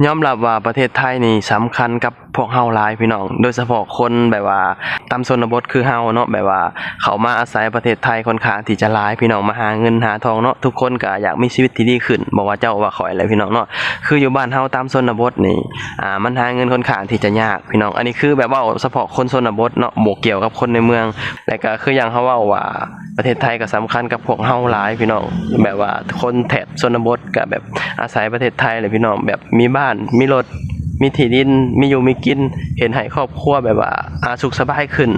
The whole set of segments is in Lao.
ຍອມຮັບວ່າປະເທດໄທນີ້ສຳຄັນກັບພວກເຮົາຫຼາຍພີ່ນ້ອງ, ໂດຍສະເພາະຄົນແບບວ່າຕາມຊົນນະບົດຄືເຮົາເນາະ, ແບບວ່າເຂົ້າມາອາໄສປະເທດໄທຂ້ອນຂ້າງທີ່ຈະຫຼາຍພີ່ນ້ອງ, ມາຫາເງິນຫາທອງເນາະ, ທຸກຄົນກໍຢາກມີຊີວິດທີ່ດີຂຶ້ນ, ບໍ່ວ່າເຈົ້າວ່າຂ້ອຍແຫຼະພີ່ນ້ອງເນາະ. ຄືຢູ່ບ້ານເຮົາຕາມຊົນນະບົດນີ້ ອ່າ ມັນຫາເງິນຂ້ອນຂ້າງທີ່ຈະຍາກພີ່ນ້ອງ, ອັນນີ້ຄືແບບເວົ້າສະເພາະຄົນຊົນນະບົດເນາະ, ບໍ່ກ່ຽວກັບຄົນໃນເມືອງ. ແລະກໍຄືຢ່າງເຮົາເວົ້າວ່າ ປະເທດໄທກໍສຳຄັນກັບພວກເຮົາຫຼາຍພີ່ນ້ອງ, ແບບວ່າຄົນແຖບຊົນນະບົດກໍແບບອາໄສປະເທດໄທແຫຼະພີ່ນ້ອງ, ແບບມີບ້ານ ມີລົດ ມີທີ່ດິນ ມີຢູ່ມີກິນ, ເຮັດໃຫ້ຄອບຄົວແບບວ່າ ອາ ສຸກສະບາຍຂຶ້ນ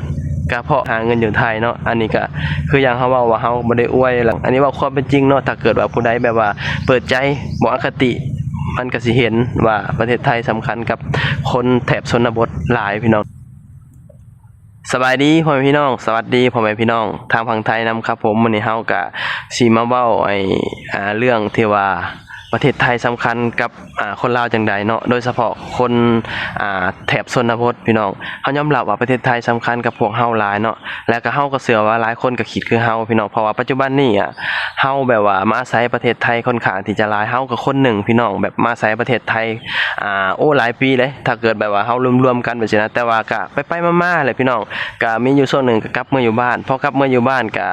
ກໍເພາະຫາເງິນຢູ່ໄທເນາະ. ອັນນີ້ກໍຄືຢ່າງເຮົາເວົ້າວ່າເຮົາບໍ່ໄດ້ອວຍ, ອັນນີ້ເວົ້າຄວາມເປັນຈິງເນາະ. ຖ້າເກີດວ່າຜູ້ໃດແບບວ່າເປີດໃຈ ບໍ່ອະຄະຕິ, ມັນກໍຊິເຫັນວ່າປະເທດໄທສຳຄັນກັບຄົນແຖບຊົນນະບົດຫຼາຍພີ່ນ້ອງ. ສະບາຍດີພໍ່ແມ່ພີ່ນ້ອງ, ສະຫວັດດີພໍ່ແມ່ພີ່ນ້ອງທາງຝັ່ງໄທນຳຄັບຜົມ. ມື້ນີ້ເຮົາກະຊິມາເວົ້າໄອ້ ອ່າ ເລື່ອງທີ່ວ່າປະເທດໄທສຳຄັນກັບ ອ່າ ຄົນລາວຈັ່ງໃດເນາະ, ໂດຍສະເພາະຄົນ ອ່າ ແຖບຊົນນະບົດພີ່ນ້ອງ. ເຮົາຍອມຮັບວ່າປະເທດໄທສຳຄັນກັບພວກເຮົາຫຼາຍເນາະ, ແລ້ວກະເຮົາກໍເຊື່ອວ່າຫຼາຍຄົນກໍຄິດຄືເຮົາພີ່ນ້ອງ, ເພາະວ່າປັດຈຸບັນນີ້ ອ່າ ເຮົາແບບວ່າມາອາໄສປະເທດໄທຂ້ອນຂ້າງທີ່ຈະຫຼາຍ, ເຮົາກໍຄົນໜຶ່ງພີ່ນ້ອງ ແບບມາອາໄສປະເທດໄທ ອ່າ ໂອ້ ຫຼາຍປີເລີຍ, ຖ້າເກີດແບບວ່າເຮົາລວມໆກັນແບບຊີ້ນະ. ແຕ່ວ່າກະໄປໆມາໆແຫຼະພີ່ນ້ອງ, ກະມີຢູ່ຊ່ວງໜຶ່ງກະກັບເມືອຢູ່ບ້ານ, ພໍກັບເມືອຢູ່ບ້ານກະ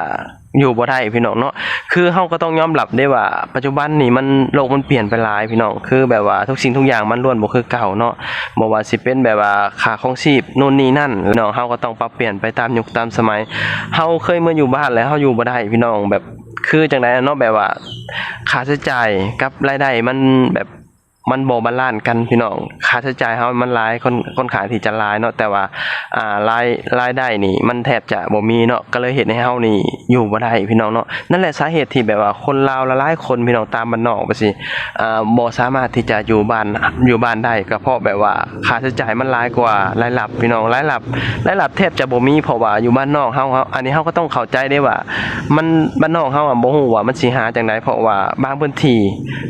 ຢູ່ບໍ່ໄດ້ພີ່ນ້ອງເນາະ. ຄືເຮົາກໍຕ້ອງຍອມຮັບເດ້ວ່າປັດຈຸບັນນີ້ມັນ ໂລກມັນປ່ຽນໄປຫຼາຍພີ່ນ້ອງ, ຄືແບບວ່າທຸກສິ່ງທຸກຢ່າງມັນລ້ວນບໍ່ຄືເກົ່າເນາະ, ບໍ່ວ່າຊິເປັນແບບວ່າຄ່າຄອງຊີບ ໂນ່ນນີ້ນັ້ນເນາະ, ເຮົາກໍຕ້ອງປັບປ່ຽນໄປຕາມຍຸກຕາມສະໄໝ. ເຮົາເຄີຍເມືອຢູ່ບ້ານແລ້ວເຮົາຢູ່ບໍ່ໄດ້ພີ່ນ້ອງ, ແບບຄືຈັ່ງໃດເນາະ, ແບບວ່າຄ່າໃຊ້ຈ່າຍກັບລາຍໄດ້ມັນແບບ ມັນບໍ່ບາລານກັນພີ່ນ້ອງ, ຄ່າໃຊ້ຈ່າຍເຮົາມັນຫຼາຍ ຂ້ອນ ຂ້ອນຂ້າງທີ່ຈະຫຼາຍເນາະ, ແຕ່ວ່າ ອ່າ ລາຍ ລາຍໄດ້ນີ້ມັນແທບຈະບໍ່ມີເນາະ, ກໍເລີຍເຮັດໃຫ້ເຮົານີ້ຢູ່ບໍ່ໄດ້ພີ່ນ້ອງເນາະ. ນັ້ນແຫຼະສາເຫດທີ່ແບບວ່າຄົນລາວຫຼາຍໆຄົນພີ່ນ້ອງ ຕາມບ້ານນອກວ່າຊິ ອ່າ ບໍ່ສາມາດທີ່ຈະຢູ່ບ້ານ ຢູ່ບ້ານໄດ້ ກໍເພາະແບບວ່າຄ່າໃຊ້ຈ່າຍມັນຫຼາຍກວ່າລາຍຮັບພີ່ນ້ອງ, ລາຍຮັບ ລາຍຮັບແທບຈະບໍ່ມີ. ເພາະວ່າຢູ່ບ້ານນອກເຮົາ ເຮົາ ອັນນີ້ເຮົາກໍຕ້ອງເຂົ້າໃຈເດ້ວ່າ ມັນ ບ້ານນອກເຮົາອະ ບໍ່ຮູ້ວ່າມັນຊິຫາຈັ່ງໃດ, ເພາະວ່າບາງພື້ນທີ່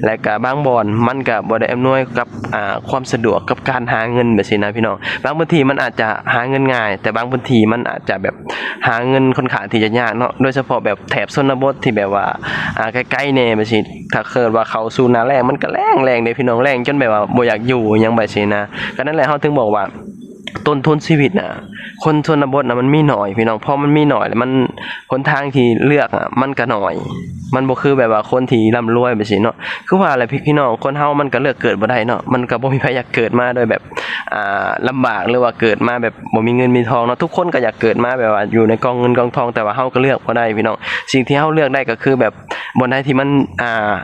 ແລະກະບາງບ່ອນມັນກະບໍ່ໄດ້ອຳນວຍກັບ ອ່າ ຄວາມສະດວກກັບການຫາເງິນແບບຊີ້ນະພີ່ນ້ອງ. ບາງພື້ນທີ່ມັນອາດຈະຫາເງິນງ່າຍ, ແຕ່ບາງພື້ນທີ່ມັນອາດຈະແບບຫາເງິນຂ້ອນຂ້າງທີ່ຈະຍາກເນາະ, ໂດຍສະເພາະແບບແຖບຊົນນະບົດທີ່ແບບວ່າ ອ່າ ໃກ້ໆແດ່ແບບຊີ້. ຖ້າເກີດວ່າເຂົ້າສູ່ໜ້າແລ້ງ ມັນກະແລ້ງ ແລ້ງເດ້ພີ່ນ້ອງ, ແລ້ງຈົນແບບວ່າບໍ່ຢາກຢູ່ຫຍັງແບບຊີ້ນະ. ກໍນັ້ນແຫຼະ ເຮົາເຖິງບອກວ່າ ຕົ້ນທຶນຊີວິດນະ ຄົນຊົນນະບົດນະ ມັນມີໜ້ອຍພີ່ນ້ອງ, ພໍມັນມີໜ້ອຍແລ້ວ ມັນ ຫົນທາງທີ່ເລືອກອະ ມັນກະໜ້ອຍ, ມັນບໍ່ຄືແບບວ່າຄົນທີ່ລ່ຳລວຍແບບຊີ້ເນາະ. ຄືວ່າແຫຼະພີ່ນ້ອງ, ຄົນເຮົາມັນກະເລືອກເກີດບໍ່ໄດ້ເນາະ, ມັນກະບໍ່ມີໃຜຢາກເກີດມາໂດຍແບບ ອ່າ ລຳບາກ ຫຼືວ່າເກີດມາແບບບໍ່ມີເງິນມີທອງເນາະ. ທຸກຄົນກະຢາກເກີດມາແບບວ່າຢູ່ໃນກອງເງິນກອງທອງ, ແຕ່ວ່າເຮົາກະເລືອກບໍ່ໄດ້ພີ່ນ້ອງ. ສິ່ງທີ່ເຮົາເລືອກໄດ້ກະຄືແບບ ບ່ອນໃດທີ່ມັນ ອ່າ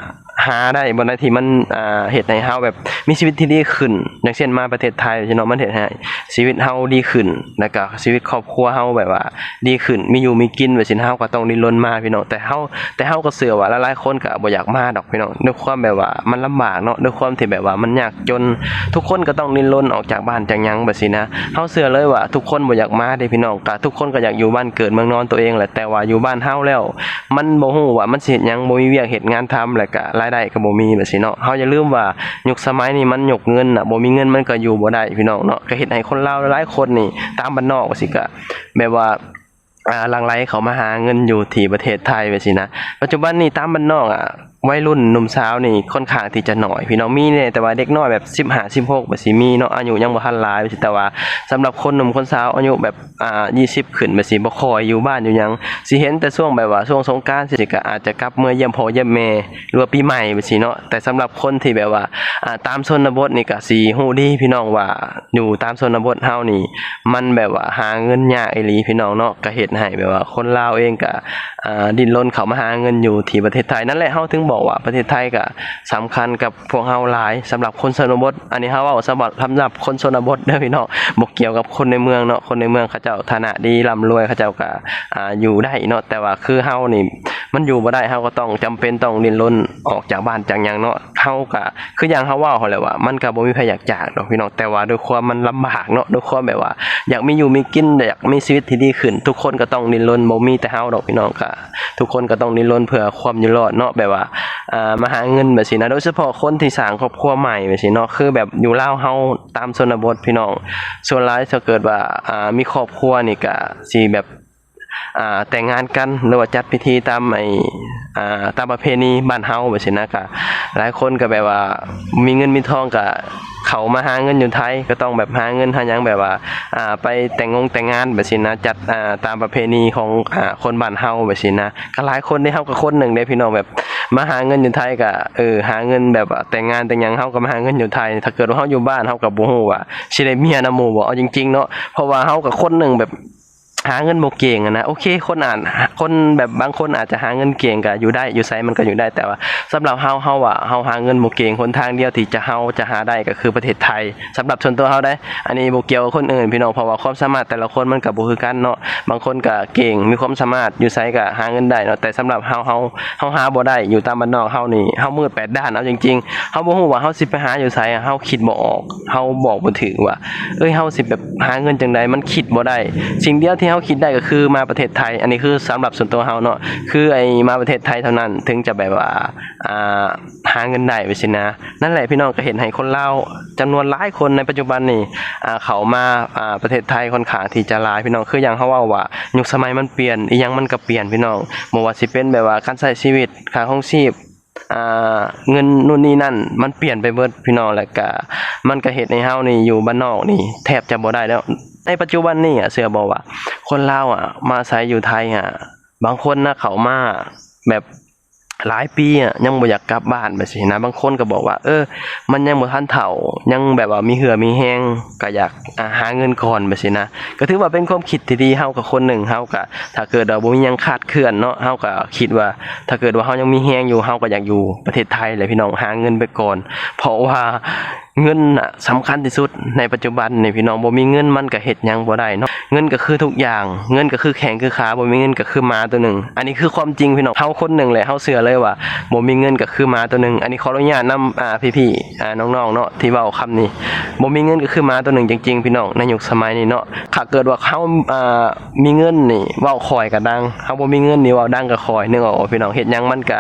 ຫາໄດ້, ບ່ອນໃດທີ່ມັນ ອ່າ ເຮັດໃຫ້ເຮົາແບບມີຊີວິດທີ່ດີຂຶ້ນ, ຢ່າງເຊັ່ນມາປະເທດໄທຊີ້ເນາະ, ມັນເຮັດໃຫ້ຊີວິດເຮົາດີຂຶ້ນ ແລ້ວກະຊີວິດຄອບຄົວເຮົາແບບວ່າດີຂຶ້ນ, ມີຢູ່ມີກິນແບບຊີ້ນະ, ເຮົາກໍຕ້ອງດີ້ນລົນມາພີ່ນ້ອງ. ແຕ່ເຮົາ ແຕ່ເຮົາກໍເຊື່ອວ່າຫຼາຍໆຄົນກໍບໍ່ຢາກມາດອກພີ່ນ້ອງ, ດ້ວຍຄວາມແບບວ່າມັນລຳບາກເນາະ, ດ້ວຍຄວາມທີ່ແບບວ່າມັນຍາກຈົນ, ທຸກຄົນກໍຕ້ອງດີ້ນລົນອອກຈາກບ້ານຈາກຫຍັງແບບຊີ້ນະ. ເຮົາເຊື່ອເລີຍວ່າທຸກຄົນບໍ່ຢາກມາເດ້ພີ່ນ້ອງ, ກໍທຸກຄົນກໍຢາກຢູ່ບ້ານເກີດເມືອງນອນຕົວເອງແຫຼະ, ແຕ່ວ່າຢູ່ບ້ານເຮົາແລ້ວ ມັນບໍ່ຮູ້ວ່າມັນຊິເຮັດຫຍັງ, ບໍ່ມີວຽກເຮັດງານທຳ ແລ້ວກະລາຍໄດ້ກໍບໍ່ມີແບບຊີ້ເນາະ. ເຮົາຢ່າລືມວ່າຍຸກສະໄໝນີ້ມັນຍົກເງິນນະ, ບໍ່ມີເງິນມັນກໍຢູ່ບໍ່ໄດ້ພີ່ນ້ອງເນາະ. ກໍເຮັດໃຫ້ຄົນລາວຫຼາຍໆຄົນນີ້ ຕາມບ້ານນອກວ່າຊີ້ ກະແບບວ່າ ອ່າ ຫຼັ່ງໄຫຼເຂົ້າມາຫາເງິນຢູ່ທີ່ປະເທດໄທແບບຊີ້ນະ. ປັດຈຸບັນນີ້ຕາມບ້ານນອກອະ ໄວລຸ້ນໜຸ່ມສາວນີ້ຂ້ອນຂ້າງທີ່ຈະໜ້ອຍພີ່ນ້ອງ, ມີແດ່ແຕ່ວ່າເດັກນ້ອຍແບບສິບຫ້າ ສິບຫົກແບບຊີ້ມີເນາະ, ອາຍຸຍັງບໍ່ທັນຫຼາຍແບບຊີ້. ແຕ່ວ່າສຳລັບຄົນໜຸ່ມຄົນສາວອາຍຸແບບ ອ່າ ຊາວ ຂຶ້ນແບບຊີ້ ບໍ່ຄ່ອຍຢູ່ບ້ານຢູ່ຫຍັງ, ຊິເຫັນແຕ່ຊ່ວງແບບວ່າຊ່ວງສົງການຊີ້ ກໍອາດຈະກັບເມືອຢ້ຽມພໍ່ຢ້ຽມແມ່ ຫຼືວ່າປີໃໝ່ແບບຊີ້ເນາະ. ແຕ່ສຳລັບຄົນທີ່ແບບວ່າ ອ່າ ຕາມຊົນນະບົດນີ້ກໍຊິຮູ້ດີພີ່ນ້ອງວ່າ ຢູ່ຕາມຊົນນະບົດເຮົານີ້ ມັນແບບວ່າຫາເງິນຍາກອີ່ຫຼີພີ່ນ້ອງເນາະ, ກໍເຮັດໃຫ້ແບບວ່າຄົນລາວເອງກໍ ອ່າ ດີ້ນລົນເຂົ້າມາຫາເງິນຢູ່ທີ່ປະເທດໄທ. ນັ້ນແຫຼະ ເຮົາເຖິງບອກວ່າປະເທດໄທກໍສຳຄັນກັບພວກເຮົາຫຼາຍ ສຳລັບຄົນຊົນນະບົດ. ອັນນີ້ເຮົາເວົ້າສຳລັບ ສຳລັບຄົນຊົນນະບົດເດີພີ່ນ້ອງ, ບໍ່ກ່ຽວກັບຄົນໃນເມືອງເນາະ, ຄົນໃນເມືອງເຂົາເຈົ້າຖານະດີ ລ່ຳລວຍ ເຂົາເຈົ້າກໍ ອ່າ ຢູ່ໄດ້ເນາະ, ແຕ່ວ່າຄືເຮົານີ້ມັນຢູ່ບໍ່ໄດ້, ເຮົາກໍຕ້ອງ ຈຳເປັນຕ້ອງດີ້ນລົນອອກຈາກບ້ານຈາກຫຍັງເນາະ. ເຮົາກໍ ຄືຢ່າງເຮົາເວົ້າຫັ້ນແຫຼະວ່າ ມັນກໍບໍ່ມີໃຜຢາກຈາກດອກພີ່ນ້ອງ, ແຕ່ວ່າດ້ວຍຄວາມມັນລຳບາກເນາະ, ດ້ວຍຄວາມແບບວ່າຢາກມີຢູ່ມີກິນ ຢາກມີຊີວິດທີ່ດີຂຶ້ນ, ທຸກຄົນກໍຕ້ອງດີ້ນລົນ, ບໍ່ມີແຕ່ເຮົາດອກພີ່ນ້ອງ, ກໍທຸກຄົນກໍຕ້ອງດີ້ນລົນເພື່ອຄວາມຢູ່ລອດເນາະ, ແບບວ່າ ອ່າ ມາຫາເງິນແບບຊີ້ນະ. ໂດຍສະເພາະຄົນທີ່ສ້າງຄອບຄົວໃໝ່ແບບຊີ້ເນາະ, ຄືແບບຢູ່ລາວເຮົາຕາມຊົນນະບົດພີ່ນ້ອງ ສ່ວນຫຼາຍຖ້າເກີດວ່າ ອ່າ ມີຄອບຄົວນີ້ກໍຊິແບບ ອ່າ ແຕ່ງງານກັນ ຫຼືວ່າຈັດພິທີຕາມໄອ້ ອ່າ ຕາມປະເພນີບ້ານເຮົາແບບຊີ້ນະ. ກະຫຼາຍຄົນກະແບບວ່າມີເງິນມີທອງ ກະເຂົ້າມາຫາເງິນຢູ່ໄທ ກະຕ້ອງແບບຫາເງິນຫາຫຍັງ ແບບວ່າ ອ່າ ໄປແຕ່ງງົງແຕ່ງງານແບບຊີ້ນະ ຈັດ ອ່າ ຕາມປະເພນີຂອງ ອ່າ ຄົນບ້ານເຮົາແບບຊີ້ນະ. ກະຫຼາຍຄົນເດ້ ເຮົາກະຄົນໜຶ່ງເດ້ພີ່ນ້ອງ ແບບມາຫາເງິນຢູ່ໄທ ກະ ເອີ ຫາເງິນແບບວ່າແຕ່ງງານແຕ່ງຫຍັງ ເຮົາກະມາຫາເງິນຢູ່ໄທ. ຖ້າເກີດວ່າເຮົາຢູ່ບ້ານ ເຮົາກະບໍ່ຮູ້ວ່າຊິໄດ້ເມຍນຳໝູ່ບໍ່ ເອົາຈິງໆເນາະ. ເພາະວ່າເຮົາກະຄົນໜຶ່ງແບບ ຫາເງິນບໍ່ເກັ່ງຫັ້ນນະ. ໂອເຄ ຄົນອາດ ຄົນແບບບາງຄົນອາດຈະຫາເງິນເກັ່ງ ກະຢູ່ໄດ້ ຢູ່ໃສມັນກະຢູ່ໄດ້ ແຕ່ວ່າສຳລັບເຮົາ ເຮົາວ່າເຮົາຫາເງິນບໍ່ເກັ່ງ ຫົນທາງດຽວທີ່ຈະ ເຮົາຈະຫາໄດ້ກະຄືປະເທດໄທ. ສຳລັບສ່ວນຕົວເຮົາເດ້ ອັນນີ້ບໍ່ກ່ຽວກັບຄົນອື່ນພີ່ນ້ອງ ເພາະວ່າຄວາມສາມາດແຕ່ລະຄົນມັນກະບໍ່ຄືກັນເນາະ. ບາງຄົນກະເກັ່ງ ມີຄວາມສາມາດ ຢູ່ໃສກະຫາເງິນໄດ້ເນາະ. ແຕ່ສຳລັບເຮົາ ເຮົາ ເຮົາຫາບໍ່ໄດ້ ຢູ່ຕາມບ້ານນອກເຮົານີ້ ເຮົາມືດແປດດ້ານ ເອົາຈິງໆ ເຮົາບໍ່ຮູ້ວ່າເຮົາຊິໄປຫາຢູ່ໃສ ເຮົາຄິດບໍ່ອອກ ເຮົາບອກບໍ່ຖືກວ່າ ເອີຍ ເຮົາຊິແບບຫາເງິນຈັ່ງໃດ ມັນຄິດບໍ່ໄດ້. ສິ່ງດຽວທີ່ເຮົາຄິດໄດ້ກະຄືມາປະເທດໄທ ອັນນີ້ຄືສຳລັບສ່ວນຕົວເຮົາເນາະ ຄືໄອ້ມາປະເທດໄທເທົ່ານັ້ນ ເຖິງຈະແບບວ່າ ອ່າ ຫາເງິນໄດ້ແບບຊີ້ນະ. ນັ້ນແຫຼະພີ່ນ້ອງ ກະເຮັດໃຫ້ຄົນລາວຈຳນວນຫຼາຍຄົນໃນປັດຈຸບັນນີ້ ອ່າ ເຂົ້າມາ ອ່າ ປະເທດໄທຄ່ອນຂ້າງທີ່ຈະຫຼາຍພີ່ນ້ອງ. ຄືຢ່າງເຮົາເວົ້າວ່າ ຍຸກສະໄໝມັນປ່ຽນ ອີ່ຫຍັງມັນກະປ່ຽນພີ່ນ້ອງ ບໍ່ວ່າຊິເປັນແບບວ່າການໃຊ້ຊີວິດ ຄ່າຄອງຊີບ ອ່າ ເງິນນູ້ນນີ້ນັ້ນ ມັນປ່ຽນໄປເບິດພີ່ນ້ອງ. ແລ້ວກະມັນກະເຮັດໃຫ້ເຮົານີ້ຢູ່ບ້ານນອກນີ້ແທບຈະບໍ່ໄດ້ແລ້ວ. ໃນປັດຈຸບັນນີ້ ອະ ເຊື່ອບໍ່ວ່າຄົນລາວ ອະ ມາອາໄສຢູ່ໄທ ອະ ບາງຄົນນະ ເຂົ້າມາແບບຫຼາຍປີ ອະ ຍັງບໍ່ຢາກກັບບ້ານແບບຊີ້ນະ. ບາງຄົນກະບອກວ່າ ເອີ ມັນຍັງບໍ່ທັນເຖົ້າ ຍັງແບບວ່າມີເຫື່ອມີແຮງ ກະຢາກ ອາ ຫາເງິນກ່ອນແບບຊີ້ນະ. ກະຖືວ່າເປັນຄວາມຄິດທີ່ດີ ເຮົາກະຄົນໜຶ່ງ ເຮົາກະ ຖ້າເກີດວ່າບໍ່ມີຫຍັງຄາດເຄື່ອນເນາະ ເຮົາກະຄິດວ່າ ຖ້າເກີດວ່າເຮົາຍັງມີແຮງຢູ່ ເຮົາກະຢາກຢູ່ປະເທດໄທແຫຼະພີ່ນ້ອງ ຫາເງິນໄປກ່ອນ. ເພາະວ່າເງິນນະສຳຄັນທີ່ສຸດໃນປັດຈຸບັນນີ້ພີ່ນ້ອງ ບໍ່ມີເງິນມັນກະເຮັດຫຍັງບໍ່ໄດ້ເນາະ. ເງິນກະຄືທຸກຢ່າງ ເງິນກະຄືແຂ້ງຄືຂາ ບໍ່ມີເງິນກະຄືໝາໂຕໜຶ່ງ. ອັນນີ້ຄືຄວາມຈິງພີ່ນ້ອງ ເຮົາຄົນໜຶ່ງແຫຼະ ເຮົາເຊື່ອເລີຍວ່າບໍ່ມີເງິນກະຄືໝາໂຕໜຶ່ງ. ອັນນີ້ຂໍອະນຸຍາດນຳ ອ່າ ພີ່ໆ ອ່າ ນ້ອງໆເນາະ ທີ່ເວົ້າຄຳນີ້ ບໍ່ມີເງິນກະຄືໝາໂຕໜຶ່ງຈິງໆ ພີ່ນ້ອງ ໃນຍຸກສະໄໝນີ້ເນາະ. ຖ້າເກີດວ່າເຮົາ ອ່າ ມີເງິນນີ້ເວົ້າຄ່ອຍກະດັງ ເຮົາບໍ່ມີເງິນນີ້ເວົ້າດັງກະຄ່ອຍ ນຶກອອກບໍ່ພີ່ນ້ອງ? ເຮັດຫຍັງມັນກະ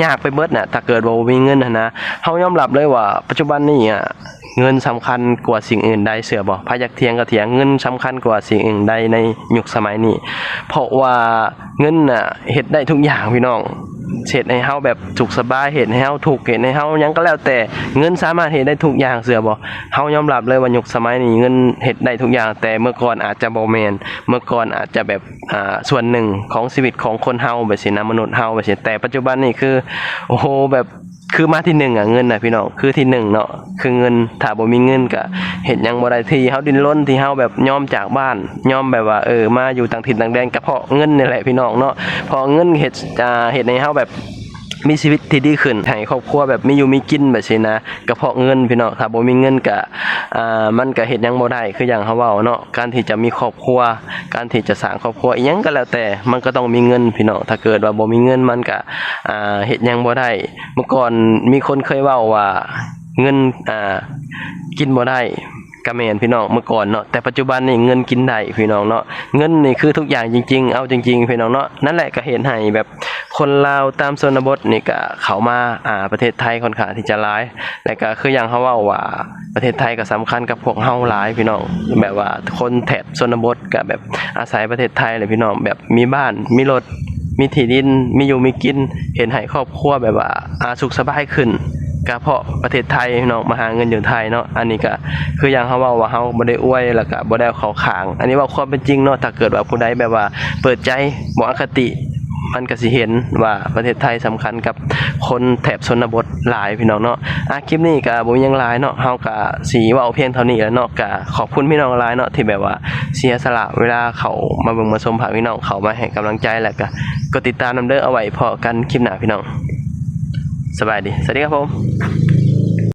ຍາກໄປເບິດນະ ຖ້າເກີດວ່າບໍ່ມີເງິນຫັ້ນນະ. ເຮົາຍອມຮັບເລີຍວ່າປັດຈຸບັນນີ້ ອະ ເງິນສຳຄັນກວ່າສິ່ງອື່ນໃດ ເຊື່ອບໍ່? ໃຜຢາກຖຽງກະຖຽງ ເງິນສຳຄັນກວ່າສິ່ງອື່ນໃດໃນຍຸກສະໄໝນີ້ ເພາະວ່າເງິນນະເຮັດໄດ້ທຸກຢ່າງພີ່ນ້ອງ. ເຮັດໃຫ້ເຮົາແບບສຸກສະບາຍ ເຮັດໃຫ້ເຮົາທຸກ ເຮັດໃຫ້ເຮົາຫຍັງກະແລ້ວແຕ່ ເງິນສາມາດເຮັດໄດ້ທຸກຢ່າງ ເຊື່ອບໍ່? ເຮົາຍອມຮັບເລີຍວ່າຍຸກສະໄໝນີ້ເງິນເຮັດໄດ້ທຸກຢ່າງ ແຕ່ເມື່ອກ່ອນອາດຈະບໍ່ແມ່ນ ເມື່ອກ່ອນອາດຈະແບບ ອ່າ ສ່ວນໜຶ່ງຂອງຊີວິດຂອງຄົນເຮົາແບບຊີ້ນະ ມະນຸດເຮົາແບບຊີ້. ແຕ່ປັດຈຸບັນນີ້ຄື ໂອ້ໂຫ ແບບ ຄືມາທີໜຶ່ງ ອະ ເງິນນະພີ່ນ້ອງ ຄືທີໜຶ່ງເນາະ ຄືເງິນ. ຖ້າບໍ່ມີເງິນກະເຮັດຫຍັງບໍ່ໄດ້ ທີ່ເຮົາດີ້ນລົນ ທີ່ເຮົາແບບຍອມຈາກບ້ານ ຍອມແບບວ່າ ເອີ ມາຢູ່ຕ່າງຖິ່ນຕ່າງແດນ ກະເພາະເງິນນີ້ແຫຼະພີ່ນ້ອງເນາະ. ເພາະເງິນເຮັດ ອ່າ ເຮັດໃຫ້ເຮົາແບບມີຊີວິດທີ່ດີຂຶ້ນ ໃຫ້ຄອບຄົວແບບມີຢູ່ມີກິນແບບຊີ້ນະ ກະເພາະເງິນພີ່ນ້ອງ. ຖ້າບໍ່ມີເງິນກະ ອ່າ ມັນກະເຮັດຫຍັງບໍ່ໄດ້ ຄືຢ່າງເຮົາເວົ້າເນາະ ການທີ່ຈະມີຄອບຄົວ ການທີ່ຈະສ້າງຄອບຄົວອີ່ຫຍັງກະແລ້ວແຕ່ ມັນກະຕ້ອງມີເງິນພີ່ນ້ອງ. ຖ້າເກີດວ່າບໍ່ມີເງິນມັນກະ ອ່າ ເຮັດຫຍັງບໍ່ໄດ້. ເມື່ອກ່ອນມີຄົນເຄີຍເວົ້າວ່າ ເງິນ ອ່າ ກິນບໍ່ໄດ້ ກະແມ່ນພີ່ນ້ອງ ເມື່ອກ່ອນເນາະ ແຕ່ປັດຈຸບັນນີ້ເງິນກິນໄດ້ພີ່ນ້ອງເນາະ. ເງິນນີ້ຄືທຸກຢ່າງຈິງໆ ເອົາຈິງໆ ພີ່ນ້ອງເນາະ. ນັ້ນແຫຼະ ກະເຮັດໃຫ້ແບບຄົນລາວຕາມຊົນນະບົດນີ້ກະເຂົ້າມາ ອ່າ ປະເທດໄທຄ່ອນຂ້າງທີ່ຈະຫຼາຍ ແລະກະຄືຢ່າງເຮົາເວົ້າວ່າ ປະເທດໄທກະສຳຄັນກັບພວກເຮົາຫຼາຍພີ່ນ້ອງ ແບບວ່າຄົນແຖບຊົນນະບົດກະແບບອາໄສປະເທດໄທແຫຼະພີ່ນ້ອງ ແບບມີບ້ານ ມີລົດ ມີທີ່ດິນ ມີຢູ່ມີກິນ ເຮັດໃຫ້ຄອບຄົວແບບວ່າ ອ່າ ສຸກສະບາຍຂຶ້ນ ກະເພາະປະເທດໄທພີ່ນ້ອງ ມາຫາເງິນຢູ່ໄທເນາະ. ອັນນີ້ກະຄືຢ່າງເຮົາເວົ້າວ່າ ເຮົາບໍ່ໄດ້ອວຍ ແລ້ວກະບໍ່ໄດ້ເອົາເຂົ້າຂ້າງ ອັນນີ້ເວົ້າຄວາມເປັນຈິງເນາະ. ຖ້າເກີດວ່າຜູ້ໃດແບບວ່າເປີດໃຈ ບໍ່ອະຄະຕິ ມັນກະຊິເຫັນວ່າປະເທດໄທສຳຄັນກັບຄົນແຖບຊົນນະບົດຫຼາຍພີ່ນ້ອງເນາະ. ອ່າ ຄລິບນີ້ກະບໍ່ມີຫຍັງຫຼາຍເນາະ ເຮົາກະຊິເວົ້າພຽງເທົ່ານີ້ແຫຼະເນາະ. ກະຂອບຄຸນພີ່ນ້ອງຫຼາຍເນາະ ທີ່ແບບວ່າເສຍສະຫຼະເວລາເຂົ້າມາເບິ່ງມາຊົມ ພາພີ່ນ້ອງເຂົ້າມາໃຫ້ກຳລັງໃຈ ແລ້ວກະກົດຕິດຕາມນຳເດີ. ເອົາໄວ້ພໍ້ກັນຄລິບໜ້າພີ່ນ້ອງ ສະບາຍດີ ສະຫວັດດີຄັບຜົມ.